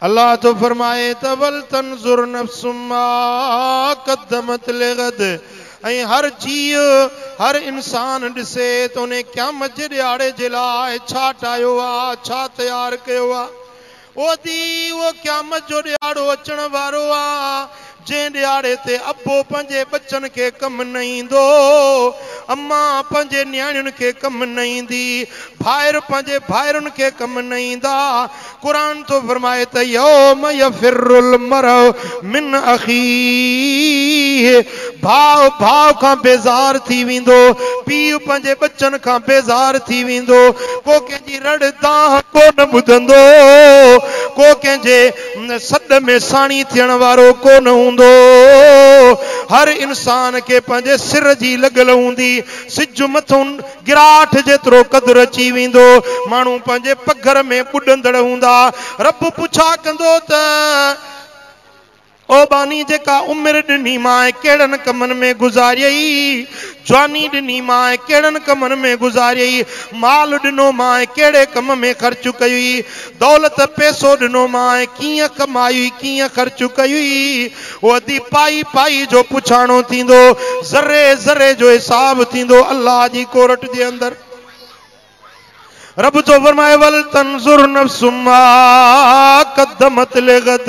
अल्लाह थो फरमाए त ولتنظر نفس ما قدمت لغد ऐं हर जीउ हर इंसान ॾिसे त उन क़यामत जे ॾिहाड़े जे लाइ छा ठाहियो आहे, छा तयारु कयो आहे। ओदी उहो क़यामत जो ॾिहाड़ो अचण वारो आहे जंहिं ॾिहाड़े ते अबो पंहिंजे बच्चनि खे कमु न ईंदो, अम्मा पंहिंजे नियाणियुनि खे कमु न ईंदी, भाइर पंहिंजे भाइरुनि खे कमु न ईंदा। क़ुर थो फरमाए त يوم يفر المرء من أخيه, भाउ भाउ खां बेज़ार थी वेंदो, पीउ पंहिंजे बच्चनि खां बेज़ार थी वेंदो, को कंहिंजी रड़ दाह कोन ॿुधंदो, को कंहिंजे सॾ में साणी थियण वारो कोन हूंदो। हर इंसान खे पंहिंजे सिर जी लॻल हूंदी, सिज मथों गिराठ जेतिरो क़दुरु अची वेंदो, माण्हू पंहिंजे पघर में ॿुॾंदड़ हूंदा। रब पुछा कंदो त ओ बानी जेका उमिरि ॾिनी मां कहिड़नि कमनि में गुज़ारियई, जवानी ॾिनी मां कहिड़नि कमनि में गुज़ारियई, माल ॾिनो मां कहिड़े कम में ख़र्चु कयुई, दौलत पैसो ॾिनो मां कीअं कमाई कीअं ख़र्चु कयुई। उहो अदी पाई पाई जो पुछाणो थींदो, ज़रे ज़रे जो हिसाबु थींदो अल्लाह जी कोर्ट जे अंदरि। रब थो फरमाए ولتنظر نفس ما قدمت لغد,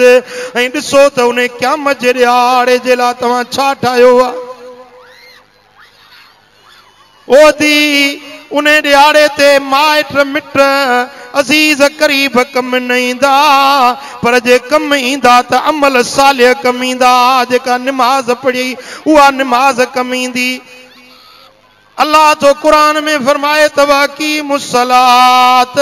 ऐं ॾिसो त उन क़यामत जे ॾिहाड़े जे लाइ तव्हां छा ठाहियो आहे। ओदी उन ॾिहाड़े ते माइट मिट अज़ीज़ क़रीब कमु न ईंदा, पर जे कमु ईंदा त अमल सालिह कमु ईंदा। जेका निमाज़ पढ़ी उहा निमाज़ कमु ईंदी। अल्लाह तो कुरान में फरमाए त وأقيموا الصلاة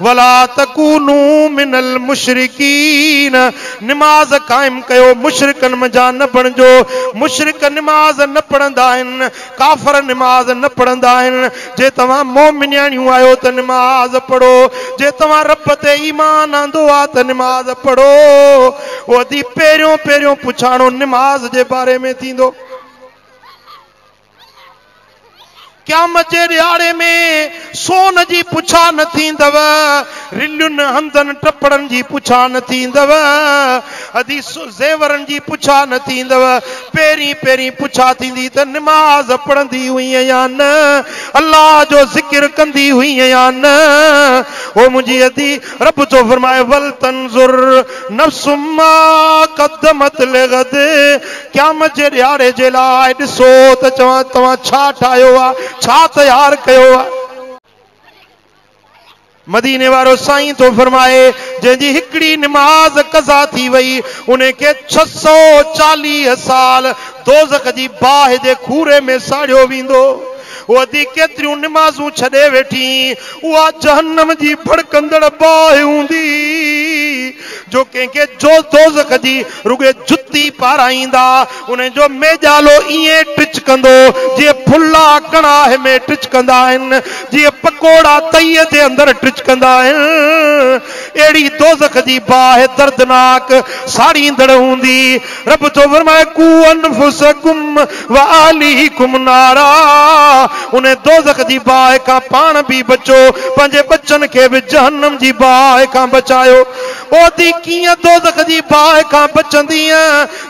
ولا تڪونوا من المشرڪين, निमाज़ क़ाइम कयो, मुशरिकनि मंझां न बणिजो। मुशरिक निमाज़ न पढ़ंदा आहिनि, काफ़र निमाज़ न पढ़ंदा आहिनि। जे तव्हां मोमिनियाणियूं आहियो त निमाज़ पढ़ो, जे तव्हां रब ते ईमान आंदो आहे त निमाज़ पढ़ो। उहो अदी पहिरियों पहिरियों पुछाणो निमाज़ जे बारे में थींदो। क़यामत जे ॾिहाड़े में सोन जी पुछा न थींदव, रिलियुनि हंधनि टपड़नि जी पुछा न थींदव, अदी ज़ेवरनि जी पुछा न थींदव। पहिरीं पहिरीं पुछा थींदी त निमाज़ पढ़ंदी हुई या न, अल्लाह जो ज़िक्र कंदी हुई या न। ओ मुंहिंजी अदी रब थो फरमाए ولتنظر نفس ما قدمت لغد, क़यामत जे ॾिहाड़े जे लाइ ॾिसो त चवां तव्हां छा ठाहियो आहे, छा तयारु कयो आहे। मदीने वारो साईं थो फरमाए जंहिंजी हिकिड़ी निमाज़ कज़ा थी वई उनखे 640 साल दोज़ख जी बाहि जे खूरे में साड़ियो वेंदो। उहो अदी केतिरियूं निमाज़ूं छॾे वेठी, उहा जहन्नम जी भड़कंदड़ बाहि हूंदी जो कंहिंखे जो दोज़ख जी रुॻे जुती पाराईंदा, उनजो मेजालो ईअं टिचकंदो जीअं फुला कड़ाह में टिचकंदा आहिनि, जीअं पकोड़ा तईअ जे अंदरि टिचकंदा आहिनि। अहिड़ी दोज़ख जी बाहि दर्दनाक साड़ींदड़ हूंदी। रब थो फरमाए قوا أنفسڪم وأهليڪم نارا, उन दोज़ख जी बाहि खां पाण बि बचो, पंहिंजे बच्चनि खे बि जहन्नम जी बाहि खां बचायो। ओदी कीअं दोज़ख जी बाहि खां बचंदीअ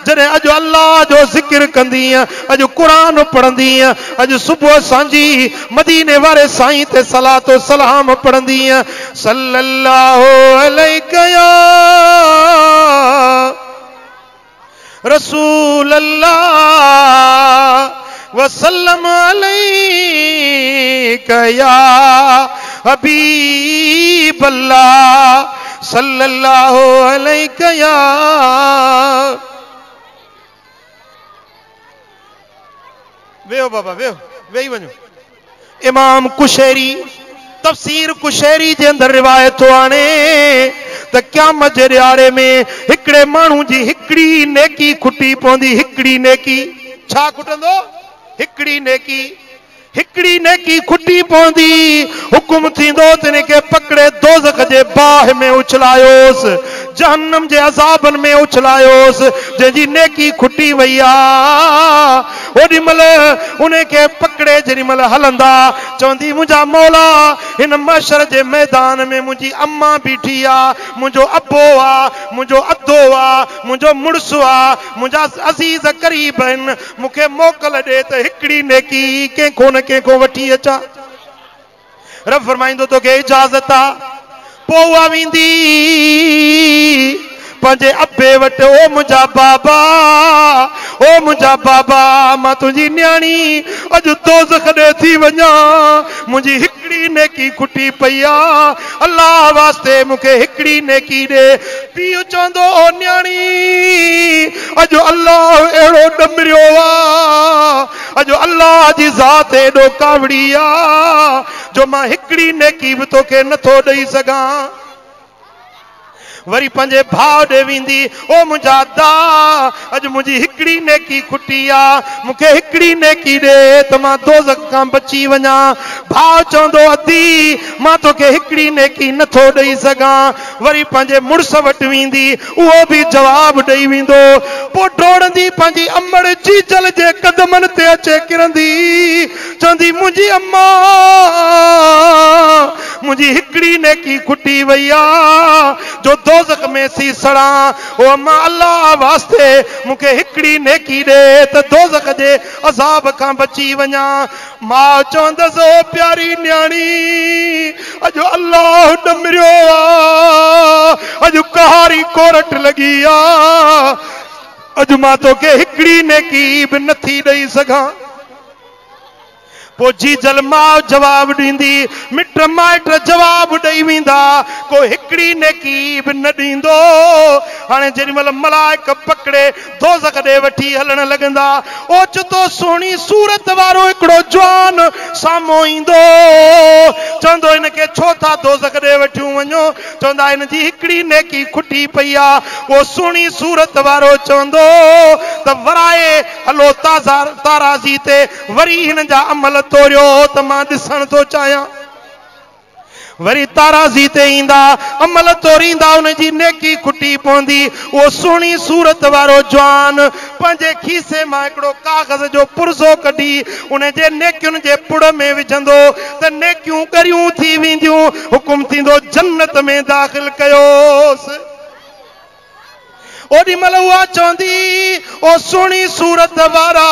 जॾहिं अॼु अल्लाह जो ज़िक्र कंदीअ, अॼु क़ुर पढ़ंदीअ, अॼु सुबुह सांझी मदीने वारे साईं ते सलातो सलाम पढ़ंदीअ। صلى الله عليڪ يا رسول الله وسلم عليڪ يا حبيب الله صلى الله عليڪ يا। वेहो बाबा वेहो, वेही वञो। इमाम कुशैरी तफ़सीर कुशैरी जे अंदरि रिवायत थो आणे त क़यामत जे ॾिहाड़े में हिकिड़े माण्हू जी हिकिड़ी नेकी खुटी पवंदी। हिकिड़ी नेकी छा खुटंदो? हिकिड़ी नेकी, हिकिड़ी नेकी खुटी पवंदी। हुकुम थींदो त हिनखे पकड़े दोज़ख जे बाहि में उछलायोसि, जहन्नम जे अज़ाबनि में उछलायोसि, जंहिंजी नेकी खुटी वई आहे। اوڏي مهل ان کي پڪڙي جيڏي مهل هلندا، چوندي منهنجا مولا هن محشر جي ميدان ۾ منهنجي امان بيٺي آ، منهنجو ابو آ، منهنجو ادو آ، منهنجو مڙس آ، منهنجا عزيز قريب آهن، مون کي موڪل ڏي ته هڪڙي نيڪي ڪنهن کان نه ڪنهن کان وٺي اچان. رب فرمائيندو توکي اجازت آ. پوء اها ويندي پنهنجي ابي وٽ، او منهنجا بابا، او منهنجا بابا، مان تنهنجي نياڻي اڄ دوزخ ڏي ٿي وڃان، منهنجي هڪڙي نيڪي کٽي پئي آ، الله واسطي مون کي هڪڙي نيڪي ڏي. پيء چوندو، او نياڻي، اڄ الله اهڙو ڏمريو آ، اڄ الله جي ذات ايڏو ڪاوڙي آ جو مان هڪڙي نيڪي به توکي نٿو ڏئي سگهان. وري پنهنجي ڀاء ڏي ويندي، او منهنجا ادا، اڄ منهنجي هڪڙي نيڪي کٽي آ، مون کي هڪڙي نيڪي ڏي ته مان دوزخ کان بچي وڃان. ڀاء چوندو، ادي، مان توکي هڪڙي نيڪي نٿو ڏئي سگهان. وري پنهنجي مڙس وٽ ويندي، اهو به جواب ڏئي ويندو. پوء ڊوڙندي پنهنجي امڙ جيجل جي قدمن تي اچي ڪرندي، چوندي، منهنجي اما، منهنجي هڪڙي نيڪي کٽي وئي آ جو دوزخ ۾ ٿي سڙان. او اما، الله واسطي مون کي هڪڙي نيڪي ڏي ته دوزخ جي عذاب کان بچي وڃان. ماء چوندس، او پياري نياڻي، اڄ الله ڏمريو آ، اڄ قهاري ڪورٽ لڳي آ، اڄ مان توکي هڪڙي نيڪي به نٿي ڏئي سگهان. پوء جيجل ماء جواب ڏيندي، مٽ مائٽ جواب ڏئي ويندا، ڪو هڪڙي نيڪي به نه ڏيندو. هاڻي جيڏي مهل ملائڪ پڪڙي دوزخ ڏي وٺي هلڻ لڳندا، اوچتو سهڻي صورت وارو هڪڙو جوان سامهون ايندو، چوندو هن کي ڇو ٿا دوزخ ڏي وٺيون وڃو؟ چوندا هن جي هڪڙي نيڪي کٽي پئي آ. اهو سهڻي صورت وارو چوندو ته ورائي هلو تارازي تي، وري هن جا عمل توريو ته مان ڏسڻ ٿو چاهيان. وري تارازي تي ايندا، عمل توريندا، ان جي نيڪي کٽي پوندي. اهو سهڻي صورت وارو جوان پنهنجي کيسي مان هڪڙو ڪاغذ جو پرزو ڪڍي ان جي نيڪين جي پڙ ۾ وجهندو ته نيڪيون ڳريون ٿي وينديون. حڪم ٿيندو جنت ۾ داخل ڪيوس. اوڏي مهل اها چوندي، او سهڻي صورت وارا،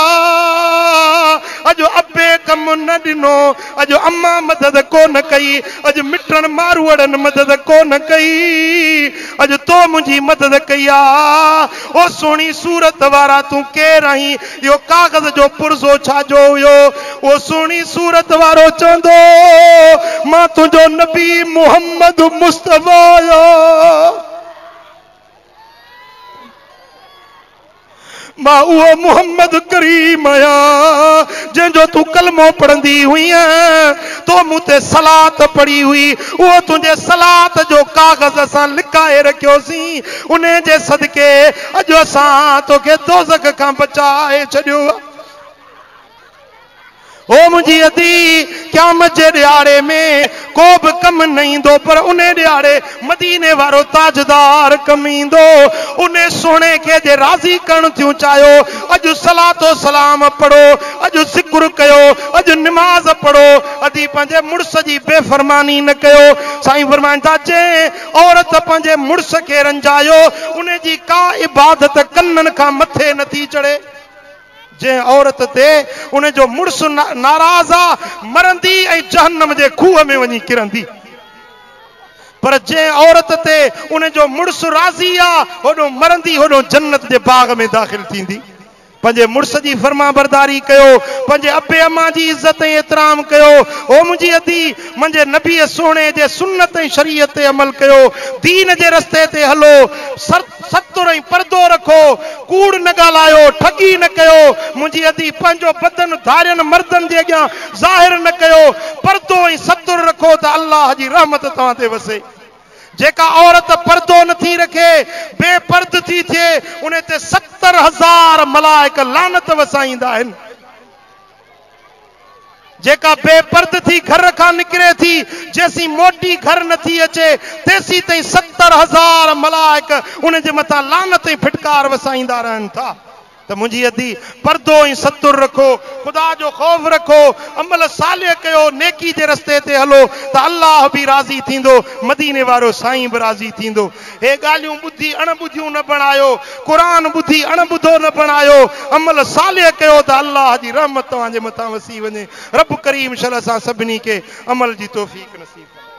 اڄ ابي ڪم نه ڏنو، اڄ اما مدد ڪونه ڪئي، اڄ مٽن ماروئڙن مدد ڪونه ڪئي، اڄ تو منهنجي مدد ڪئي آ. او سهڻي صورت وارا، تون ڪير آهين؟ اهو ڪاغذ جو پرزو ڇا جو هيو؟ اهو سهڻي صورت وارو چوندو، مان تنهنجو نبي محمد مصطفيٰ آهيان. مان اهو محمد ڪريم آهيان جنهن جو تون ڪلمو پڙهندي هئينء، تو مون تي صلات پڙهي هئي، اهو تنهنجي صلات جو ڪاغذ اسان لڪائي رکيوسين، انهي جي صدقي اڄ اسان توکي دوزخ کان بچائي ڇڏيو آهي. او منهنجي ادي، قيامت جي ڏهاڙي ۾ ڪو به ڪم نه ايندو، پر انهي ڏهاڙي مديني وارو تاجدار ڪم ايندو. انهي سهڻي کي جي راضي ڪرڻ ٿيون چاهيو، اڄ صلات و سلام پڙهو، اڄ ذڪر ڪيو، اڄ نماز پڙهو. ادي پنهنجي مڙس جي بي فرماني نه ڪيو. سائين فرمائن ٿا، جنهن عورت پنهنجي مڙس کي رنجايو، انهي جي ڪا عبادت ڪنن کان مٿي نٿي چڙهي. جنهن عورت تي ان جو مڙس ناراض آ، مرندي ۽ جهنم جي کوهه ۾ وڃي ڪرندي. پر جنهن عورت تي ان جو مڙس راضي آ، هوڏو مرندي هوڏو جنت جي باغ ۾ داخل ٿيندي. پنهنجي مڙس جي فرمانبرداري ڪيو، پنهنجي ابي امان جي عزت ۽ احترام ڪيو. او منهنجي ادي، منهنجي نبيء سهڻي جي سنت ۽ شريعت تي عمل ڪيو، دين جي رستي تي هلو، ستر ۽ پردو رکو، ڪوڙ نه ڳالهايو، ٺڳي نه ڪيو، منهنجي ادي پنهنجو بدن ڌارين مردن جي اڳيان ظاهر نه ڪيو، پردو ۽ ستر رکو ته الله جي رحمت توهان تي وسي. جيڪا عورت پردو نه ٿي رکي، بي پرد ٿي ٿئي، انهي تي 70,000 ملائڪ لعنت وسائيندا آهن. جيڪا بي پرد ٿي گهر کان نڪري ٿي، جيسين موٽي گهر نه ٿي اچي، تيسين تائين 70,000 ملائڪ ان جي مٿان لعنت ۽ ڦٽڪار وسائيندا رهن ٿا. ته منهنجي ادي، پردو ۽ ستر رکو، خدا جو خوف رکو، عمل صالح ڪيو، نيڪي جي رستي تي هلو ته الله به راضي ٿيندو، مديني وارو سائين به راضي ٿيندو. هي ڳالهيون ٻڌي اڻ ٻڌيون نه بڻايو، قرآن ٻڌي اڻ ٻڌو نه بڻايو، عمل صالح ڪيو ته الله جي رحمت توهان جي مٿان وسي وڃي. رب ڪريم شل اسان سڀني کي عمل جي توفيق نصيب فرمائي.